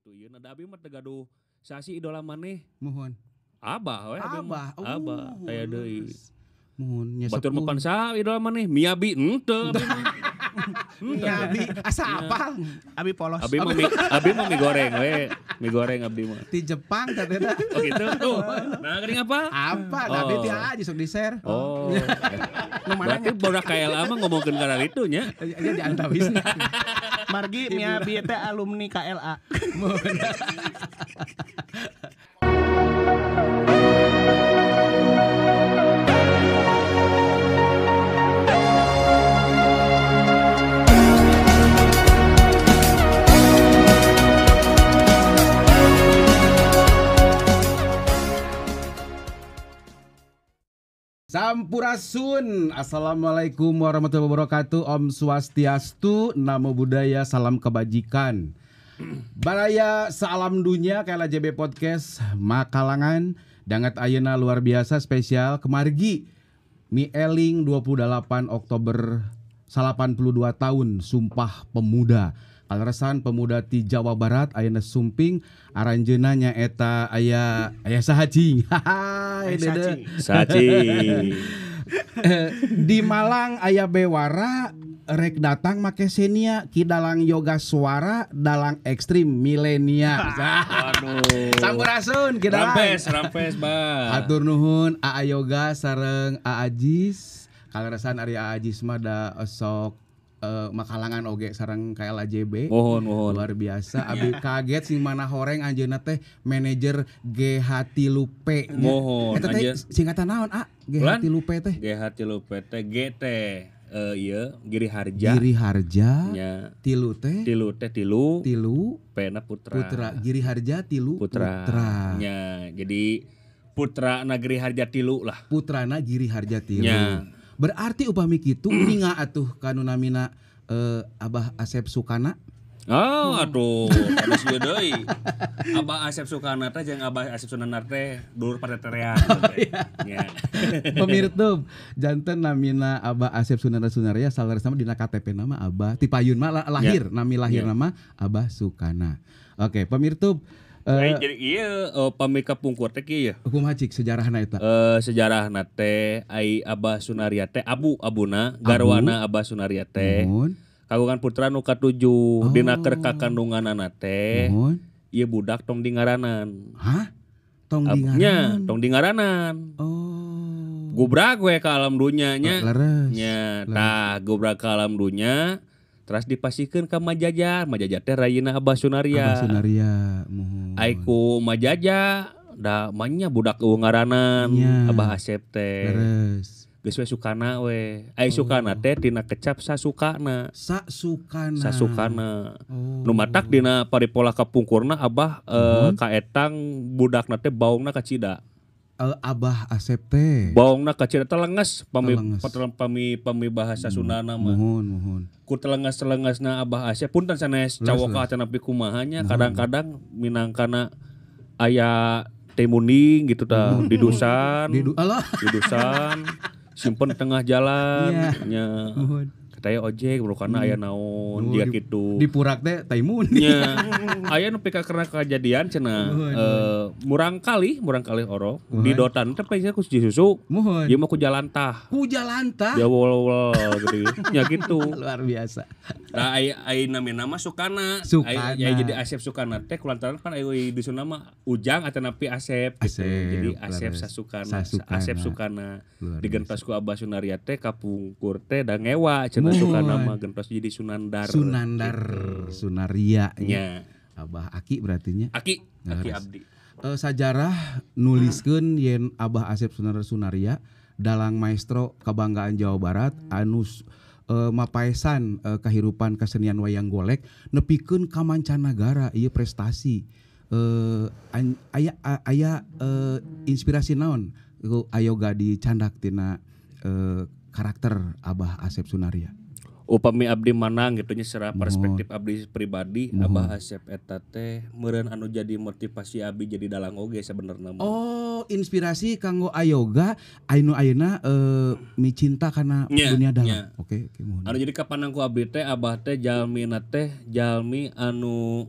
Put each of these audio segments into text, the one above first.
Gitu ieu da abi mah teu gaduh sasi idola maneh. Muhun. Abah we abi Abah. mah. Abah aya deui. Muhun nya Batur mah pan saha idola maneh? Miyabi henteu abi mah. Miyabi asa apal? Abi polos. Abi mah mie goreng we. Mie goreng abdi mah. Di Jepang teh teh. Oh gitu tuh. Nah geuning apa? Apa? Tapi ti aja sok di-share. Oh. Berarti bodak KLA mah ngomongkeun kana itu nya. Nya di antawisna. Margi Miyabi teh alumni KLA. Sampurasun. Assalamualaikum warahmatullahi wabarakatuh. Om Swastiastu, Namo Buddhaya, salam kebajikan. Baraya salam dunia KLAJB Podcast Makalangan dangat ayeuna luar biasa spesial kemargi Mieling 28 Oktober 82 tahun Sumpah Pemuda. Kaleresan pemuda ti Jawa Barat ayeuna sumping aranjeuna nyaeta aya aya saha cing. Hahaha Saci. Di Malang aya Bewara rek datang make Xenia ki dalang yoga suara dalang ekstrim milenia. Waduh. Sampurasun ki dalang. Rampes rampes bah. Hatur nuhun Aa Yoga sareng Aa Ajis. Kaleresan ari Aa Ajis mah da sok makalangan oge sareng KLAJB. Mohon mohon. Luar biasa. Abi kaget sing mana horeng anjeunna teh manajer GH3P. Mohon. Eta teh singkatan naon A? GH3P teh. GH3P teh G teh ieu Giri Harja. Giri Harja. Nya. Tilu teh. Tilu teh tilu. Tilu. P-na Putra. Putra. Giri Harja tilu Putra. Putra. Nya. Jadi Putra Giri Harja tilu lah. Putrana Giri Harja tilu. Nya. Berarti upami kitu ninga atuh kanu namina Abah Asep Sukana. Oh, aduh, sanes ieu deui. Abah Asep Sukana teh jeung Abah Asep Sunanar teh dulur pateterean. Nya. Pemirsa, janten namina Abah Asep Sunanar Sunarya saleresna dina KTP nama Abah ti payun mah lahir, nami lahir nama Abah Sukana. Oke, pemirsa. Jadi ieu pami kapungkur teh kieu ya. Kumaha cik sejarahna eta? Sejarahna teh ai Abah Sunarya teh abu abuna garwana Abah Sunarya teh. Kagungan putra nu katujuh dina keur kakandunganana teh. Ieu budak tong dingaranan. Hah? Tong dingaranan? Nya, tong dingaranan. Oh. Gubrak we ka alam dunya nya. Nya, tah gubrak ka alam dunya. Terus dipasihkeun ka Majajar, Majajar teh rayina Abah Sunarya. Abah Sunarya, muhun. Ai ku Majaja da manya budak eueuh ngaranan Abah Asep teh. Leres. Geus we Sukana we. Ai Sukana teh tina kecap sasukana. Sasukana. Sasukana. Oh. Nu matak dina paripola kapungkurna Abah kaetang budakna teh baungna kacida. Abah Asep teh baungna kacida telenges pami pami pami bahasa Sundana mah. Muhun muhun. Ku telenges-telengesna Abah Asep punten sanes cawoka atanapi kumaha nya kadang-kadang minangkana aya teh munding gitu tah didusan. Didusan simpen tengah jalan nya. Katanya ojek brokana aya naon dia kitu. Di purak teh tai munding. Nya. Aya nu pika karena kejadian cenah murang kali orok di dotan teh pasti ku susu. Ieu mah ku jalantah. Ku jalantah. Dia wol-wol gitu. Nya gitu. Luar biasa. Nah ai ai namina mah Sukana. Sukana. Ai jadi Asep Sukana teh kulantaran pan ai di Sunda mah Ujang atanapi Asep gitu. Jadi Asep Sasukana, Asep Sukana. Digentos ku Abah Sunarya teh kapungkur teh da ngewa cenah Sukana mah gentos jadi Sunandar. Sunandar gitu. Sunarya nya. Abah Aki berarti nya. Aki, Aki abdi. Sajarah nuliskeun yen Abah Asep Sunandar Sunarya dalang maestro kebanggaan Jawa Barat anu mapaesan kahirupan kesenian wayang golek nepikeun ka mancanagara ieu prestasi. Aya inspirasi naon ayoga dicandak tina karakter Abah Asep Sunarya. Upami abdi manang gitu nya secara perspektif abdi pribadi Abah Asep eta teh meureun anu jadi motivasi abdi jadi dalang oge sabenerna mah. Oh, inspirasi kanggo ayoga anu ayeuna micinta kana dunia dalang. Oke, oke mohon. Anu jadi kapanang ku abdi teh Abah teh jalmina teh jalmi anu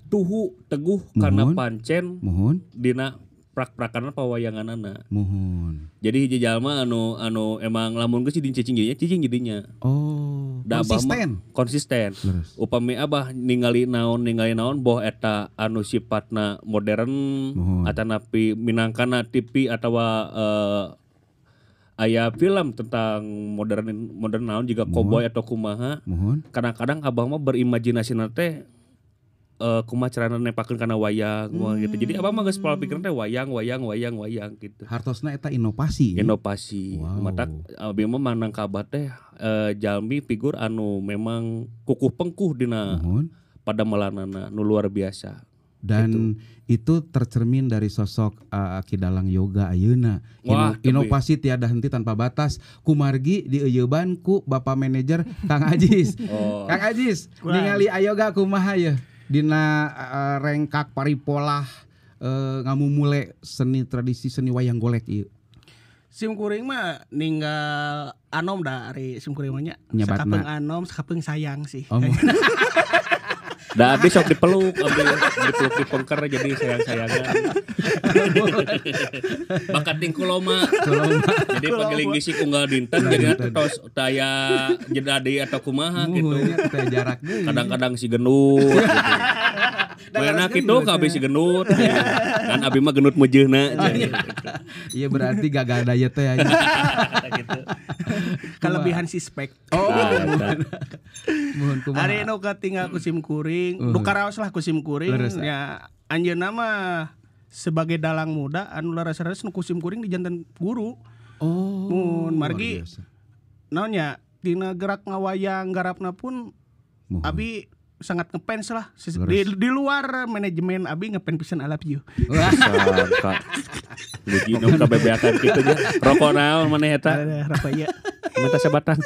Tuhu teguh karena pancen muhun dina prak-prakana pawayanganana. Muhun. Jadi hiji jalma anu emang lamun geus cicing jadinya cicing jadinya. Oh, konsisten. Konsisten. Leres. Upami abah ningali naon boh eta anu sifatna modern atanapi minangkana TV atawa aya film tentang modern naon juga koboi atau kumaha. Kadang-kadang abah mah berimajinasi teh kumaha carana nepakeun kana wayang gitu. Jadi abah mah geus pola pikiran teh wayang gitu. Hartosna eta inovasi. Inovasi. Wow. Matak abi mah manang ka abah teh jalmi figur anu memang kukuh pengkuh dina pada melanana nu luar biasa. Dan gitu. Itu tercermin dari sosok Ki Dalang Yoga ayeuna. Inovasi tiada henti tanpa batas. Kumargi dieuyeban ku Bapak Manajer Kang Ajis. Oh. Kang Ajis, ningali Ayoga kumaha ye dina rengkak paripolah ngamumule seni tradisi seni wayang golek ieu. Sim kuring mah ninggal anom da ari sim kuring mah nya. Sakapeung anom, sakapeung sayang sih. Oh. Da abdi sok dipeluk, abdi dipeluk di pengker jadi sayang-sayangan. Bakat ting kuloma. Jadi pageling gisik unggal dinten jadi tos taya jeda deui atau kumaha gitu. Jarak deui. Kadang-kadang si gendut gitu. Mana kitu ka abdi si gendut. Kan abdi mah gendut meujeuna. Iya berarti gagal diet teh aja. Gitu. Kelebihan si spek. Oh. Muhun kumaha. Ari nu katinggal ku sim kuring, nu karaos lah ku sim kuring ya anjeunna mah sebagai dalang muda anu leres-leres nu ku sim kuring dijanten guru. Oh. Mun margi naon nya dina gerak ngawayang garapna pun abi sangat ngefans lah di luar manajemen abi ngefans pisan I love you. Muji nu kabebeakan kitu nya. Rokok naon maneh eta? Rokok ieu. Mata sabatang.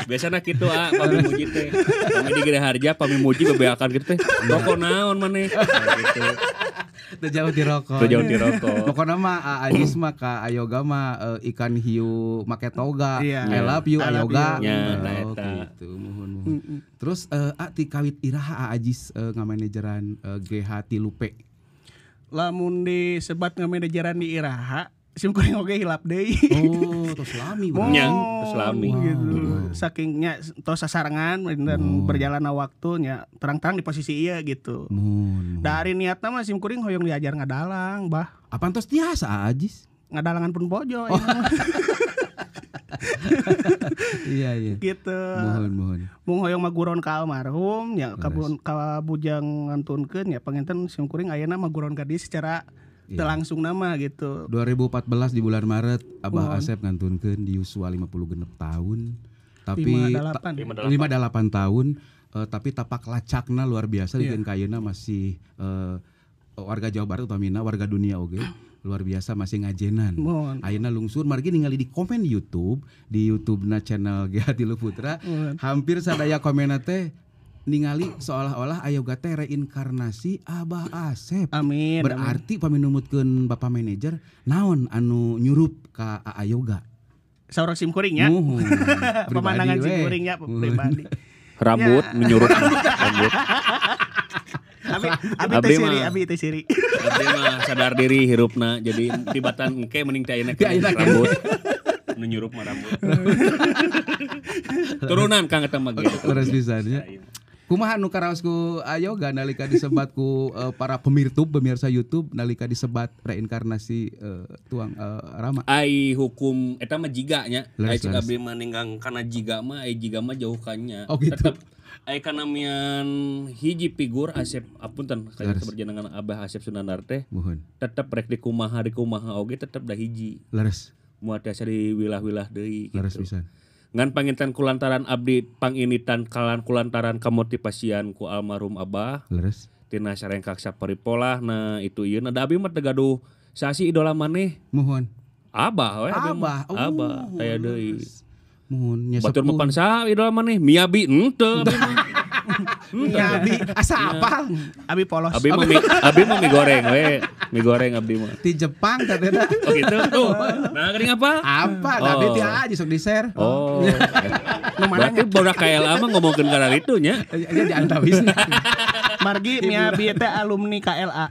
Biasana kitu pami muji teh. Pami di Gede Harja pami muji bebeakan kitu teh. Rokok naon maneh? Gitu. Teu jauh ti rokok. Teu jauh ti rokok. Pokona mah Ajis mah ka Ayoga mah ikan hiu make toga. I love you Ayoga. Nya eta. Gitu muhun muhun. Terus ti kawit iraha Ajis ngamanajeran GH 3P. Lamun disebat ngamanajeran di iraha sim kuring oge hilap deui. Oh, tos lami berarti. Nya, tos lami. Gitu. Sakingnya tos sasarengan dan berjalanna waktu nya terang-terang di posisi ieu gitu. Dari niatna mah sim kuring hoyong diajar ngadalang, bah. Apaan tos tiasa Ajis? Ngadalangan pun bojo. Oh. Iya, iya. Gitu. Mohon, mohon. Mung hoyong maguron ka almarhum nya ka bujang ngantunkeun nya panginten sim kuring ayeuna maguron ka dieu secara iya. Langsung nama gitu. 2014 di bulan Maret Abah Asep ngantunkeun di yuswa 56 tahun. Tapi 58 tahun tapi tapak lacakna luar biasa yeah. Dikeun ka ayeuna masih warga Jawa Barat utamina warga dunia oge luar biasa masih ngajenan. Ayeuna lungsur margi ningali di komen YouTube di YouTube-na channel GH 3 Putra hampir sadaya komenna teh ningali seolah-olah Ayoga teh reinkarnasi Abah Asep. Amin. Berarti paminumutkeun Bapak manajer naon anu nyurup ka Ayoga? Saurang sim kuring nya. Pemandangan sim kuring nya pribadi. Rambut menyurup rambut. Abi teh siri. Abdi mah sadar diri hirupna jadi tibatan engke mending teh ayeuna rambut. Nu nyurup mah rambut. Turunan Kang eta mah gitu. Terus pisan nya. Kumaha nu karaos ku Ayoga nalika disebat ku para pemirsa YouTube nalika disebat reinkarnasi tuang Rama. Ai hukum eta mah jiga nya. Ai cek abdi mah ninggang kana jiga mah ai jiga mah jauh kannya. Oh, gitu. Tetep ai kana mian hiji figur Asep apunten kaya seberjenengan Abah Asep Sunandar teh. Tetep rek di kumaha oge tetep da hiji. Leres. Moal tiasa di wilah-wilah deui gitu. Leres pisan. Ngan panginten kulantaran abdi panginitan kalan kulantaran kamotivasian ku almarhum Abah. Leres. Tina sarengkak saparipolah nah itu ieu nah da abdi mah teu gaduh sasi idola maneh. Muhun. Abah we abdi mah. Abah. Abah aya deui. Muhun nya batur mah pan saha idola maneh Miyabi henteu abdi mah. Ya abi asa apal. Abi polos. Abi mah mie goreng we. Mie goreng abdi mah. Di Jepang teh. Oh gitu tuh. Nah geuning apa? Apa? Tapi ti aja sok di-share. Oh. Berarti bodak KLA mah ngomongkeun kana itu nya. Nya di antawisna. Margi mia abi teh alumni KLA.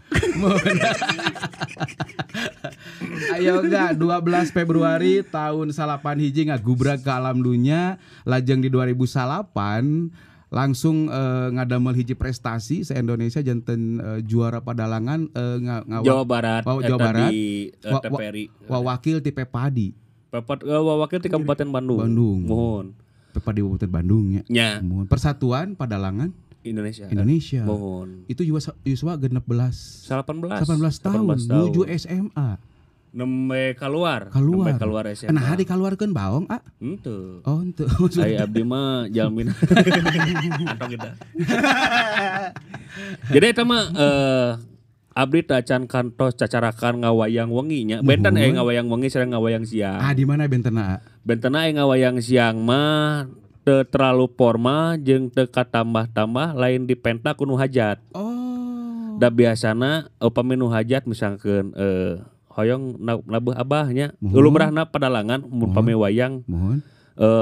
Ayo enggak 12 Februari tahun 91 ngagubrag ke alam dunia lajeng di 2008 langsung ngadamel hiji prestasi se-Indonesia janten juara padalangan Jawa Barat Jawa Barat di TPRI wakil ti Pepadi wakil ti Kabupaten Bandung. Mohon Pepadi Kabupaten Bandung ya. Mohon Persatuan Padalangan Indonesia. Mohon. Itu yuswa 18 tahun menuju SMA. Nembe keluar. Nembe keluar SMA. Nah, dikeluarkeun baong, ah? Henteu. Oh, henteu. Ai abdi mah jalmina. Atau kita. Jadi eta mah abdi tacan kantos cacarakan ngawayang wengi nya. Benten aya ngawayang wengi sareng ngawayang siang. Ah, di mana bentenna? Bentenna aya ngawayang siang mah teu terlalu formal jeung teu katambah-tambah lain dipenta ku nu hajat. Oh. Da biasana upami nu hajat misalkeun hoyong nabeuh abahnya. Lumrahna padalangan mun pami wayang.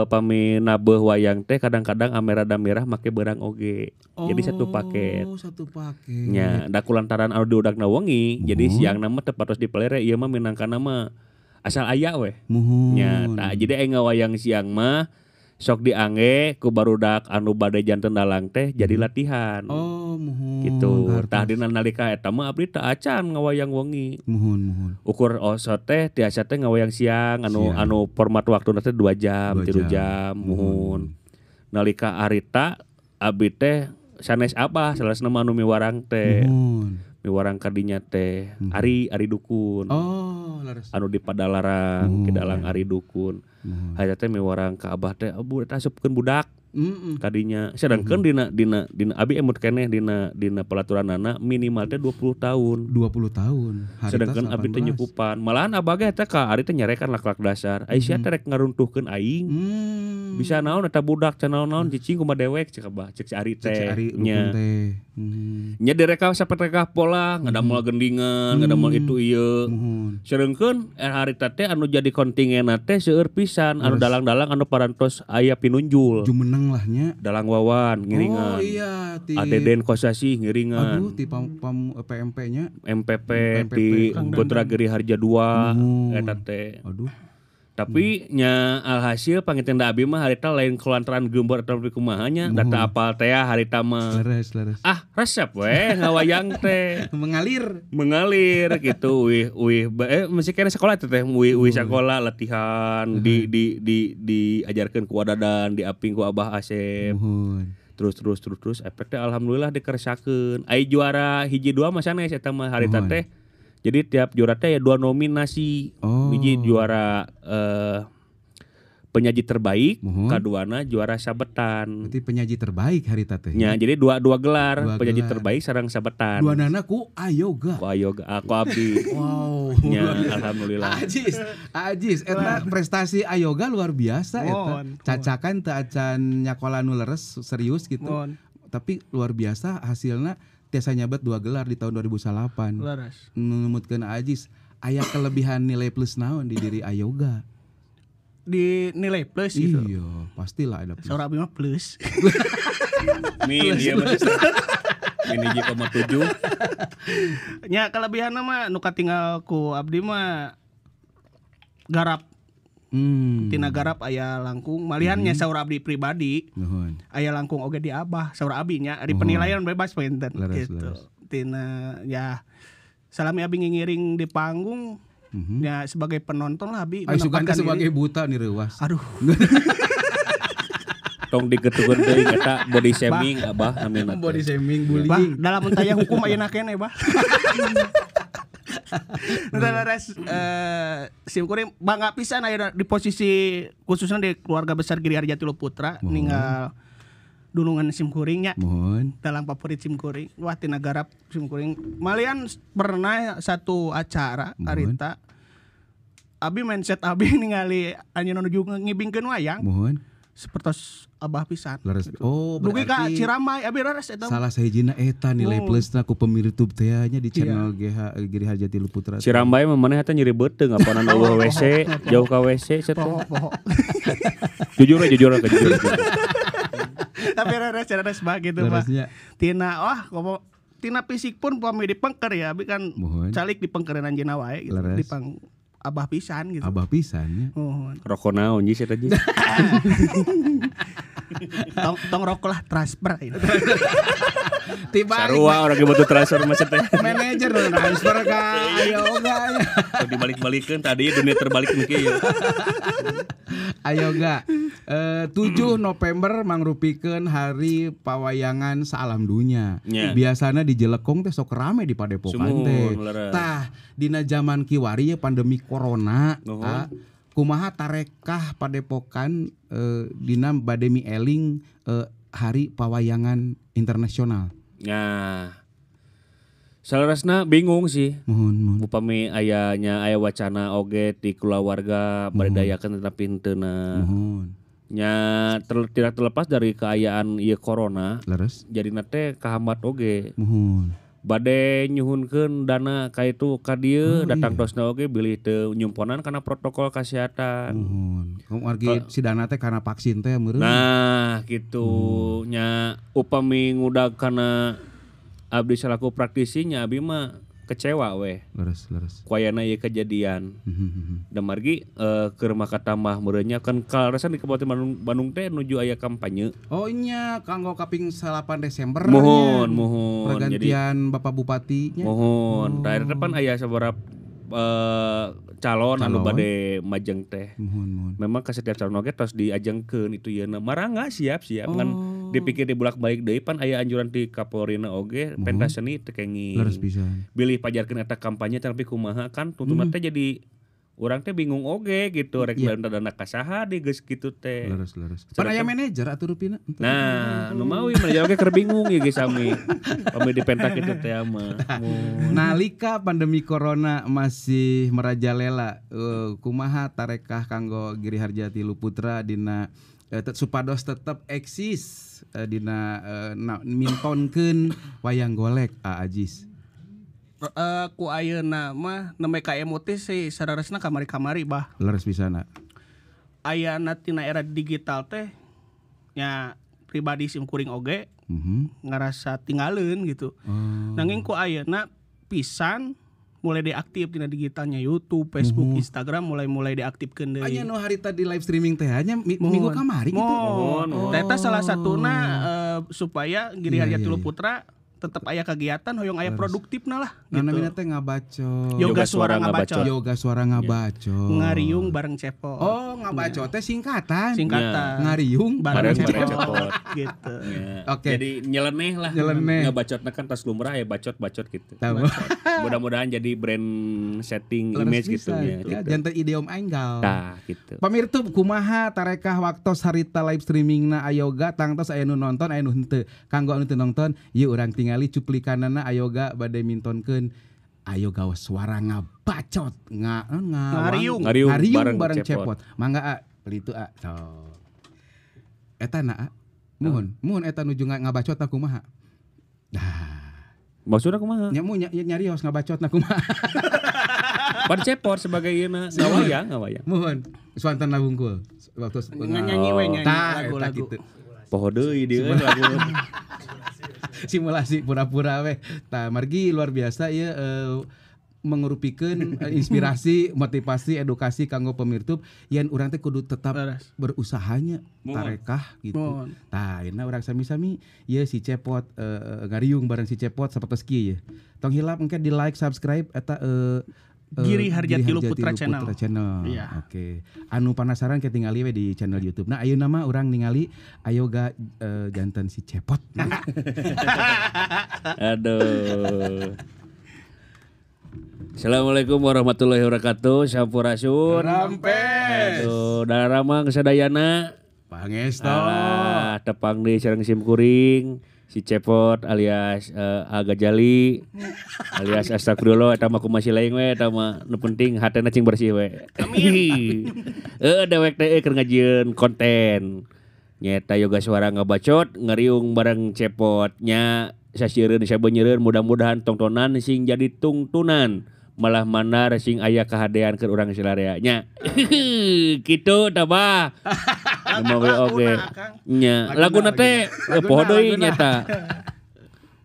Pami nabeuh wayang teh kadang-kadang ame rada merah make beurang oge. Oh, jadi satu paket. Satu paket. Nya, da kulantaran anu diudakna wengi, jadi siangna mah teu patos dipelere ieu mah minangkana mah asal aya weh. Nya, tah jadi aya ngawayang siang mah sok diangge ku barudak anu bade janten dalang teh jadi latihan. Oh, muhun. Gitu. Tah dina nalika eta mah abdi teu acan ngawayang wengi. Muhun. Ukur osot teh tiasa teh ngawayang siang anu format waktuna teh 2 jam, 3 jam, muhun. Nalika harita abdi teh sanes abah salasna mah anu miwarang teh. Muhun. Miwarang kadinya teh Ari Dukun. Oh, leres. Anu di Padalarang, Kidalang Ari Dukun. Hayat teh miwarang ka abah teh abu eta asupkeun budak. Kadinya sedangkan dina abi emut keneh dina pelaturanana minimal teh 20 tahun. 20 tahun. Sedangkan abi teh nyukupan. Malahan abah ge eta ka Ari teh nyarekan lak-lak dasar. Ai sia teh rek ngaruntuhkeun aing. Bisa naon eta budak can naon-naon cicing kumaha dewek cek abah cek si Ari teh. Nya. Nya direka sapetekah pola ngadamel gendingan, ngadamel itu ieu. Sedengkeun harita teh anu jadi kontingenna teh seueur pisan anu dalang-dalang anu parantos aya pinunjul. Jumeneng lah nya. Dalang Wawan ngiringan. Oh iya ti Adeden Kosasi ngiringan. Aduh ti pam PMP-nya. MPP ti Putra Giri Harja 2 eta teh. Aduh. Tapi nya alhasil panginten da abi mah harita lain kulantaran gembor atau kumaha nya data apal teh harita mah. Leres. Ah, resep we ngawayang teh. Mengalir gitu wih masih kena sekolah teh wih sekolah latihan di diajarkeun ku Wadadan, diaping ku Abah Asep. Terus efek teh alhamdulillah dikersakeun. Ai juara hiji dua mah sanes eta mah harita teh. Jadi tiap juara teh ya 2 nominasi. Hiji juara penyaji terbaik, kaduana juara sabetan. Berarti penyaji terbaik harita teh. Nya, jadi dua gelar, dua penyaji gelar. Terbaik sareng sabetan. Dua nana ku Ayoga. Ku Ayoga, aku abdi. Wow. Nya, alhamdulillah. Ajis, eta prestasi Ayoga luar biasa eta. Cacakan teu acan nyakola nu leres serius gitu. Tapi luar biasa hasilna. Tiasa nyabet 2 gelar di tahun 2008. Leres. Numutkeun Ajis, aya kelebihan nilai plus naon di diri Ayoga? Di nilai plus gitu. Iya, pastilah ada plus. Saur abi mah plus. Min ieu mah. Min 1,7. Nya kelebihanna mah nu katinggal ku abdi mah garap. Tina garap aya langkung malihannya saur abdi pribadi. Aya langkung oge di abah saur abi nya di penilaian bebas punten gitu. Tina ya salami abi ngiring di panggung ya sebagai penonton lah abi menempatkan sebagai buta nih reuas. Aduh. Tong digetukeun deui eta body shaming abah amin. Body shaming bullying. Bah, dalam mentaya hukum ayeuna keneh bah. Leres sim kuring bangga pisan aya di posisi khususnya di keluarga besar Giri Harja Tilu Putra ninggal dunungan sim kuring nya. Dalam favorit sim kuring. Wah tina garap sim kuring. Malian pernah satu acara harita abi mindset abi ningali anjeunna nuju ngibingkeun wayang. Sepertos abah pisan. Leres. Gitu. Oh, dugi ka berarti Ciramai abi leres eta. Salah sahijina eta nilai plusna ku pemirsa teh nya di channel GH Giri Harja Tilu Putra. Cirambai mah maneh eta nyeri beuteung apanan eueuh WC, jauh ka WC cenah. Poho. Jujur we jujur we jujur. Tapi leres bah gitu mah. Tina wah komo tina fisik pun pami dipengker ya abi kan calik dipengkereun anjeunna wae gitu. Dipang abah pisan gitu. Abah pisan ya. Mohon. Rokok naon ji eta ji. Tong rokok lah transfer ini. Tiba sarua orang ge butuh transfer mah teh. Manajer transfer ka ayo ga. Dibalik-balikeun tadi dunia terbalik nu kieu. Ayo ga. 7 November mangrupikeun hari pawayangan saalam dunya. Yeah. Biasana di Jelekong teh sok rame di padepokan teh. Tah dina zaman kiwari ya pandemi corona, kumaha tarekah padepokan dina bade mieling hari pawayangan internasional. Nah, salarasna bingung sih. Mohon. Upami ayanya aya wacana oge di kulawarga badayakeun tetapi henteu. Mohon. Nya tidak terlepas dari keayaan ieu corona. Leres. Jadi teh kahambat oge. Mohon. Bade nyuhunkeun dana ka itu ka dieu datang tosna oge bilih teu nyumponan kana protokol kesehatan. Mohon. Wargi si dana teh kana vaksin teh meureun. Nah, gitu nya upami ngudag kana abdi salaku praktisinya abi mah kecewa weh. Leres. Ku ayana ieu kejadian. Da margi keur maka tambah meureunnya kan kaleresan di Kabupaten Bandung teh nuju aya kampanye. Oh nya kanggo kaping 8 Desember. Mohon. Pergantian jadi, Bapak Bupati nya. Mohon. Tah eta pan aya sabaraha calon anu bade majeng teh. Mohon. Memang ka setiap calon oge tos diajengkeun itu yeuna. Marangga siap-siap ngan dipikir dibulak-balik deui pan aya anjuran ti Kapolrina oge pentas seni teu kenging. Leres pisan. Bilih pajarkeun eta kampanye tapi kumaha kan tuntunan teh jadi urang teh bingung oge gitu rek dana ka saha deui geus kitu teh. Leres. Pan aya manajer atuh rupina. Nah, nu mawi manajer oge keur bingung ieu ge sami. Pami dipentak kitu teh mah. Nalika pandemi corona masih merajalela, kumaha tarekah kanggo Giri Harja Tilu Putra dina supados tetep eksis dina mintonkeun wayang golek Ajis. Ku ayeuna mah nembe ka emot sih sararesna kamari-kamari bah. Leres pisana. Ayana tina era digital teh nya pribadi sim kuring oge ngarasa tinggaleun gitu. Nanging ku ayeuna pisan mulai deaktif tina digitalnya YouTube, Facebook, Instagram mulai deaktifkeun deui. Anya nu harita di live streaming teh nya minggu kamari gitu. Eta salah satuna supaya Giri Harja Tilu Putra tetep aya kegiatan hoyong aya produktifna lah gitu. Namina teh ngabacot. Yoga suara ngabacot. Yoga suara ngabacot. Ngariung bareng cepot. Oh, ngabacot teh singkatan. Singkatan. Ngariung bareng cepot. Gitu. Oke. Jadi nyeleneh lah. Nyeleneh. Ngabacotna kan tas lumrah ya bacot-bacot gitu. Mudah-mudahan jadi brand setting image gitu ya. Ya, janten idiom enggal. Tah gitu. Pamirsa kumaha tarekah waktos harita live streamingna Ayoga tangtos aya nu nonton aya nu henteu. Kanggo anu teu nonton ieu urang tinggal cuplikanana Ayoga bade mintonkeun Ayoga suara ngabacot ngariung bareng cepot. Mangga a beli itu a. So. Eta na a. Muhun eta nuju ngabacot na kumaha. Dah. Maksudna kumaha? Nya mu nyarios ngabacot na kumaha. Pan cepot sebagai ieu na ngawayang. Muhun suanten lah hungkul. Waktu nyanyi we nyanyi lagu-lagu. Poho deui dieu lagu. Simulasi pura-pura weh. Tah margi luar biasa ieu mengurupikeun inspirasi, motivasi, edukasi kanggo pemirtub yen urang teh kudu tetap berusahanya tarekah gitu. Tah ayeuna urang sami-sami ieu si Cepot ngariung bareng si Cepot sapertos kieu ye. Tong hilap engke di like, subscribe eta Giri Harja Tilu Putra Channel. Iya. Oke. Anu penasaran ke tingali we di channel YouTube. Nah, ayeuna mah urang ningali Ayoga janten si Cepot. Aduh. Assalamualaikum warahmatullahi wabarakatuh. Sampurasun. Rampes. Aduh, daramang sadayana. Pangesto. Alah, tepang di sareng sim kuring. Si Cepot alias Agajali alias astagfirullah eta mah kumaha lain we eta mah nu penting hatena cing bersih we. Amin. Dewek teh keur ngajieun konten. Nyeta yoga suara ngabacot ngeriung bareng cepotnya sasiereun sabeunyereun mudah-mudahan tongtonan sing jadi tungtunan malah mandar sing aya kahadean keur urang silarea nya. Kitu tah bah. Oge. Nya laguna teh poho deui nyeta.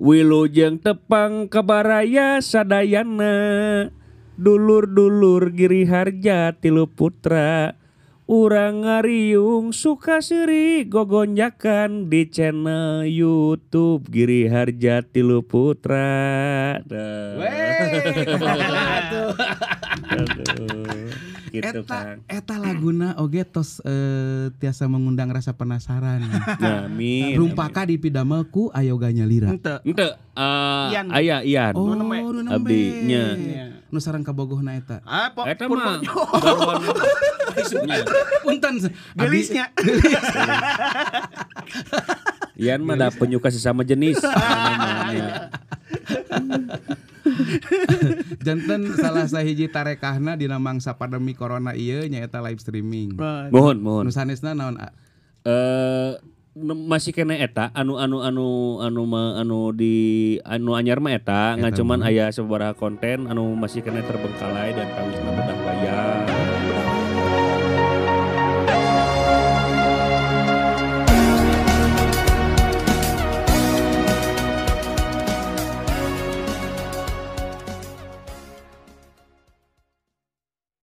Wilujeng tepang kabaraya sadayana dulur-dulur Giri Harja tilu putra urang ngariung suka seuri gogonjakan di channel YouTube Giri Harja Tilu Putra. Gitu, eta laguna oge tos tiasa mengundang rasa penasaran. Amin. Rumpaka dipidamel ku Ayoga Nyalira. Henteu. Aya Ian. Oh, nu nembe. Abdi nya. Nu sareng kabogohna eta. Ah, eta mah. Punten. Gelisnya. Ian mah da penyuka sesama jenis. Janten salah sahiji tarekahna dina mangsa pandemi corona ieu nyaeta live streaming. Mohon, mohon. Nu sanesna naon? Masih kena eta anu anu anu anu anu di anu anyar mah eta ngan cuman aya sababaraha konten anu masih kena terbengkalai dan kawisna bedah wayang.